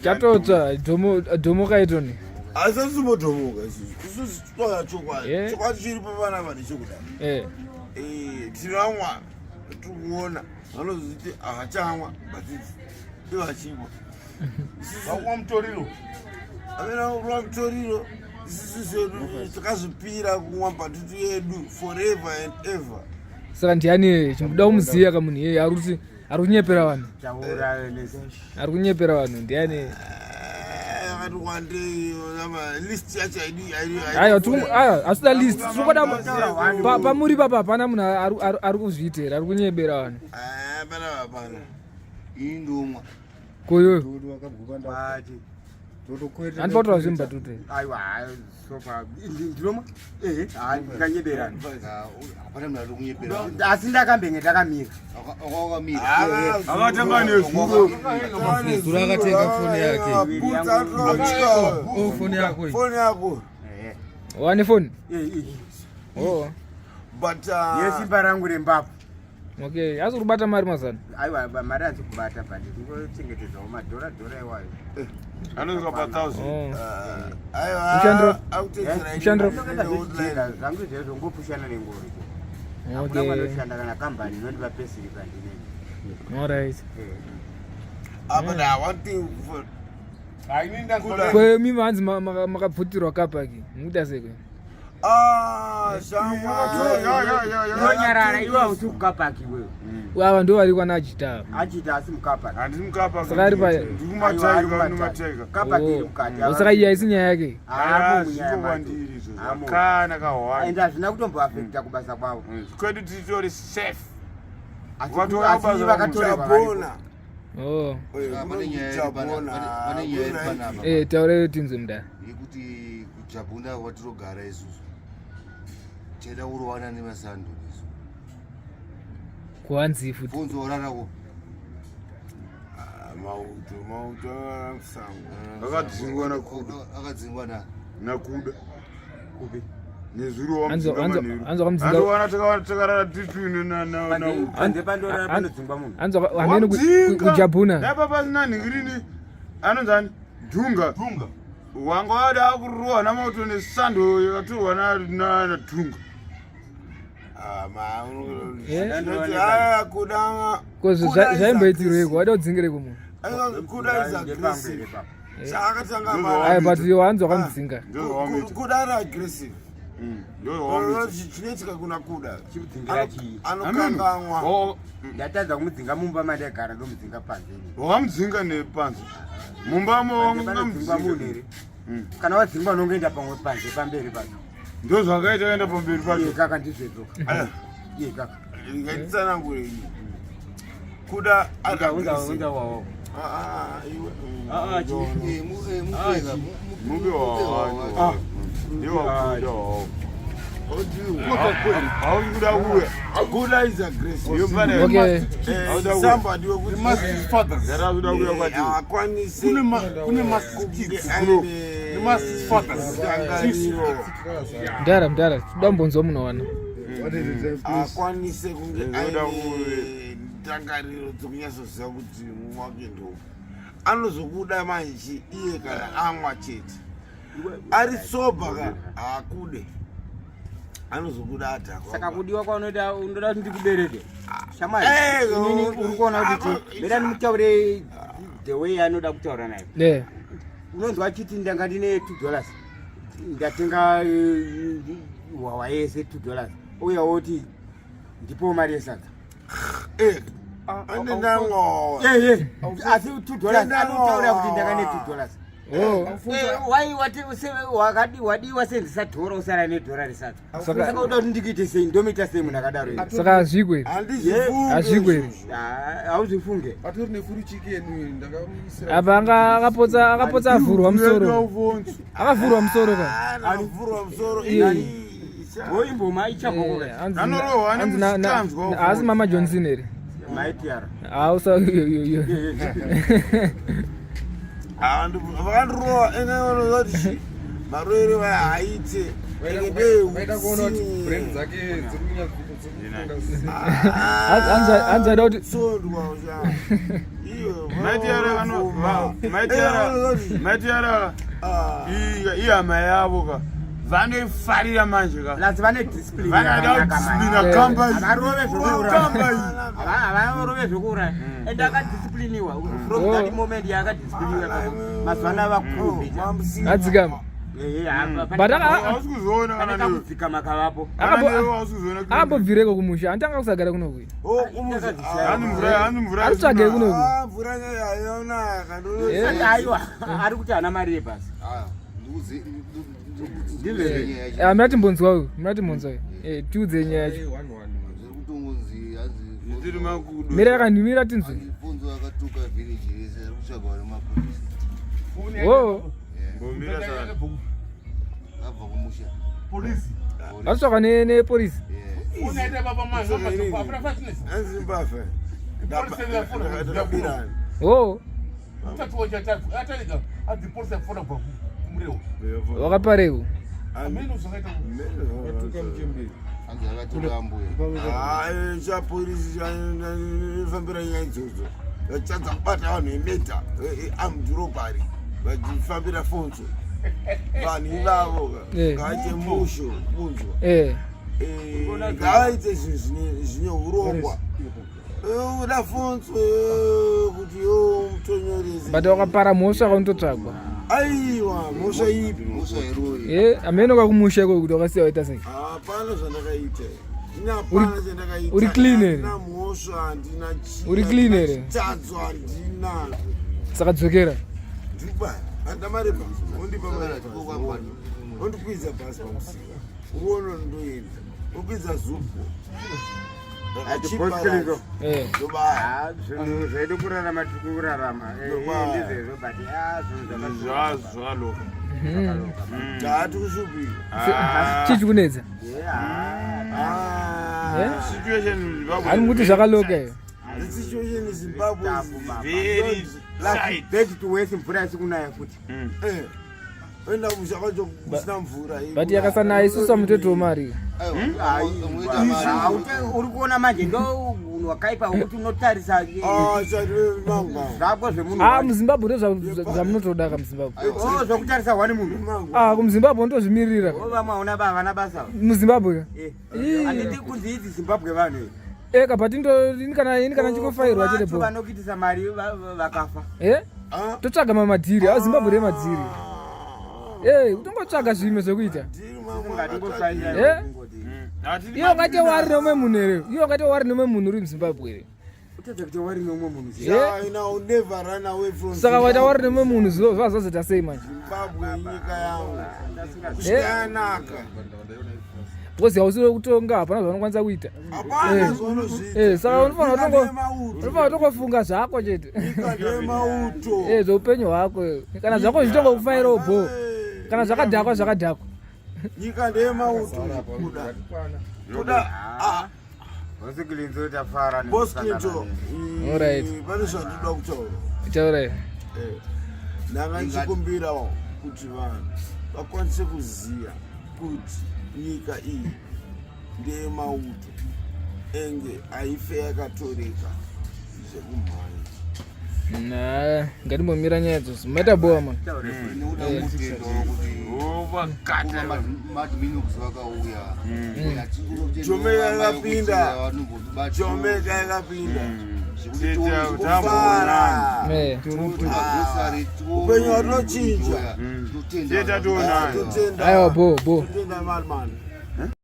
Chatotsva dhomoka itoni. Asi asimotomuka isusu. Isusu tinotaura chokwadi. Eh. Chokwadi chiripo panapa ndechekudai. Eh. Eh, tinamwa tikuona vanoziti havachamwa but ndivachimwa. Vakumwa mutoriro. Amena kurwa mutoriro isusu zvedu takazvipira kumwa mbatutu yedu forever and ever. Saka ndiani chimbuda kumuziya kamunhu iyeye ari kuti ari kunyepera vanhu. Taura nese. Ari kunyepera vanhu ndiani? Yakati wandei list yacho haidi Aiwa aiwa asida list. Tiri kuda pamuri papa hapana munhu ari kuzviita here ari kunyebera vanhu. Hapana hapana. Ini ndomwa. Koyoyo. Toto wakabva nda. Kwati. Toto kwete. Andipatora zvemubatutu. Aiwa, sofa. Ndinoma? Eh, hayi ndinganyeberana. Hapana munhu ari kunyepera. Asi ndakambenge ndakamira. Wakakamira. Akatanga nezuro. Zuro akatenga foni yake. Oh, foni yako iyi. Foni yako. Eh. Wane foni? Eh, eh. Oh. But Yesimba rangu rembapo. Okay, asi kubata mari mazana. Aiwa, mari hatsi kubata but ndingochengetedzawo madhora dhora iwayo. Anosvika pa 1000. Oh. Aiwa. Ushandiro. Akutedzera Ushandiro. Ndokenda zvangu izvezvo ngopushana nengoro. Hakuna Okay. kwanoshanda kana kambani inondipa pesiri pandinenge. All right. Ah, but I want thing for Haini ndazwa. Kwemi hanzi makabvutirwa kapaki. Mukuita sei kwe? Ah, shamwa. Unonyarara iwe hausi kukapaki iwewe. Ava ndo vari kwana Ajita. Achita asi mukapaki. Handisi mukapa. Saka ari pa- Ndikumataiga ndimataiga. Kapaki iri mukati. Oh, saka iyi haisi nyaya yake. Haamo munyaya Zviko macho. kwandiri izvo. Haamo. Kana kahwani. Ende hazvina kutomboafekta kubasa kwavo. Kwedu titori safe. Asi Vatora asi basa vakatorerwa varipo. Jabona. Oh. Pane nyaya iri pane nyaya iri panapa. Eh, taura tinzwe mudara. Yekuti kujabhuna kwatinogara isusu. Tinoda kurowana nemasando isu. Kuhanzi futi. Fonzo orarako. Mauto, mauto musango. Akadzingwa nakuda. Akadzingwa na. Nakuda. Kupi? Nezuro Hanzi wamudzinga hanzi manheru. hanzi wakamudzinga. Andowana takarara titwine na na na. Panze pandorara panodzingwa munhu. Hanzi hameno kujabhuna. Dai pasina nhingirini anonzani Dhunga. Dhunga. Wanga wada kurohwa namauto nesando yakatorwa naDhunga. Ah, ma. Eh? Ah, kuda. Ko zvaimboitirweko wada kudzingireko munhu. Kuda is aggressive. Chaakatanga Aiwa but iwo hanzi wakamudzinga. Ndozvawamuita. Kuda ari aggressive. Ndozvawamuita. Chinoitika kuna kuda. Chimudzingira chii? Anokanganwa. Oh, Ndatadza kumudzinga mumba mandaigara ndomudzinga panze. wakamudzinga nepanze. Mumba Panze panodzingwa munhu wangamudzinga. here? Kana wadzingwa unongoenda pamwe panze pamberi pacho. Ndozvakaita kaenda pamberi Iye pacho. kaka ndizvezvo. Iye kaka. Ngatitsanangure iyi. Kuda ari Unza unza aggressive. unza wawo. Ah, ah, iwe. Ah, ah, chii? Eh, mupeka. Mupe wawacho. Ah. Ndiwakuda wawo. Hausi kuda kuuya. Kuda is aggressive. Ndiyo pane. Okay. Eh, somebody wekuti Ndada kuda kuuya kwatiri. haakwanisi Kune kunge maskits. aine ndangariro. Mudara mudara toda kumbonzwa munhu wana. Haakwanise kunge Ndoda aine ndangariro dzekunyatsoziva kuti mumwe wake ndo anozokuda manje iye kana amwa chete ari soba ka haakude anozokuda adhakwa Saka kudiwa kwaunoita unoda kuti ndikubereke. Shamwari, Eh, inini uri kuona kuti ah, mira ndimutaure the way anoda kutaura naye. Eh. Unonzwa achiti ndanga ndine $2. Ndatenga hwawa yese $2. Uya woti ndipo mari yesadza. Eh, ande ndamwa Eh, eh, asi $2 anotaura kuti ndanga ne $2. Oh. Eh, wai wati wakadi wadiwa senzisa dhora usara nedhora resadza. Saka uda kuti ndikuite sei ndomuita sei munhu akadaro here? Saka hazvikwe here. handizvifunge Hazvikwe here. Ah, hauzvifunge. Atori nefuru chicken ndakamuisira. Apa anga akapotsa avhurwa musoro. Akavhurwa musoro ka. Anavhurwa musoro Iye. Woimboma ichaboko Eh, ka. Anorohwa hanzi nemusikanzwa haasi Mama Johnson here. Maitiara. Hausa yo yo. Vakandirowa ene maroere vaya haite. Vaida kuona kuti brand dzake dziri kunyatsofunga. Hanzi aida kuti Tsondwa. Maitiara vano maitiara maitiara ihama yavo ka vanoifarira manje ka plus vane discipline vanoda kudisciplina kamba havarove zvekuuraya havarove zvekuuraya and akadiscipliniwa from Oh. that moment yaakadiscipliniwa mazuva ano avakumbi adzikama But hausi kuzoona pane kana newe kakudzikama kavapo kana newe hausi kuzoona ambobvireko kumusha anditanga kusagara kunoku hanzi mvura hanzi mvura Ari kutsvagei kunoku mvura yayonaka aiwa ari kuti hana mari yebhasi Ah, ndikuze Ndizvo nyaya yacho. muna timbonzwa uyu muna timbonzwa uyu tiudze nyaya yacho Zviri kutongonzi hanzi Zvitiri makudo mira yakandimira tinzwe hanzi Fonzo akatuka village rese ari kutsvagwa nemapurisa o Mbomira sana abva kumusha vatsvakwa nepolisi Yeah. anzimbavha ndakabirana o wakapareko Hanzi akatuka ambuya chapolisi chanofambira nyaya idzodzo vachitadza kubata vanhu vemeta armed robbery vachifambira fonso vanhu ivavo Eh. ngavaite musho kunzwa Eh, ngavaite zvinhu zvine urongwa uda fonso kuti yo mutonyorese but wakapara mhosva kaunototsvagwa aiwa mhosva ipi mhosva iroyi e hameno kakumusha iko kuti wakasiya waita sei hapana zvandakaita ini hapana chandakaita uri clean here? handina mhosva handina Uri clean here? chitadzo handina saka dzokera ndikuba handina mari bhasi ondipa mari bhasi ondikwidza bhasi pamusika uono ndoenda okwidza zupo Boss Clinton. Eh. ndobaya Ah, zvinhu zvedu kurarama tiri kurarama ndizvezvo but ah, zvinhu zvaloka haati kushupika chii chikunetsa Eh? situation hari mukuti zvakaloka iyo the situation in Zimbabwe is very tight bed to west mvura isi kunaya futi Eh, oenda kumusha kwacho kusina mvura but yakasanaya isusu amutotiwo mari uri kuona manje ndo unhu wakaipa wekuti unotarisa Ah, mangwa zvako zvemunhu ah muzimbabwe ndo zvamunotoda ka muzimbabwe Oh, zvekutarisa wani munhu ah kumuzimbabwe unotozvimirira ka Oh, vamwe hauna havana basa muzimbabwe ka Eh. Ii. handiti kunzi idzi zimbabwe vanhu iyi. eka but ini kana ini kana chikofairwa chete Vacho bo vanokuitisa mari vakafa eh totsvaga mamadhiri a zimbabwe remadhiri eh kutongotsvaga zvimwe zvekuita Eh? iwe ungate wari nemumwe munhu here iwe ungate wari nemumwe munhu uri muzimbabwe here utadza kuti wari nemumwe munhu Eh? Saka waita wari nemumwe munhu zvazoita sei manje Zimbabwe inyika yangu Eh? kusvika yanaka because hausiri kutonga hapana zvaunokwanisa kuita hapana Eh. zvaunozviita Eh, saka unofanira Nyika kutongo- ndeyemauto. unofanira kutongofunga zvako chete Nyika ndeyemauto Eh, zveupenyu hwako kana zvako zvitongokufairawo bho kana zvakadhakwa zvakadhakwa nyika ndeyemauto kuda kuda ah, Boss tafara Boss Clinton, Alright. pane zvandoda kutaura taurai Eh, ndanga ndichikumbirawo kuti vanhu vakwanise kuziva kuti nyika iyi ndeyemauto enge haife yakatoreka zvekumhanya na ngatimbomira nyaya idzodzo maita boa man nekuda kutenda kuti ovakata madminox vakauya Jamaica yakapinda. Jamaica yakapinda kufara Eh. Upenyu hwatinochinja. Teta tionana. totenda aiwa bo bo totenda mari mani.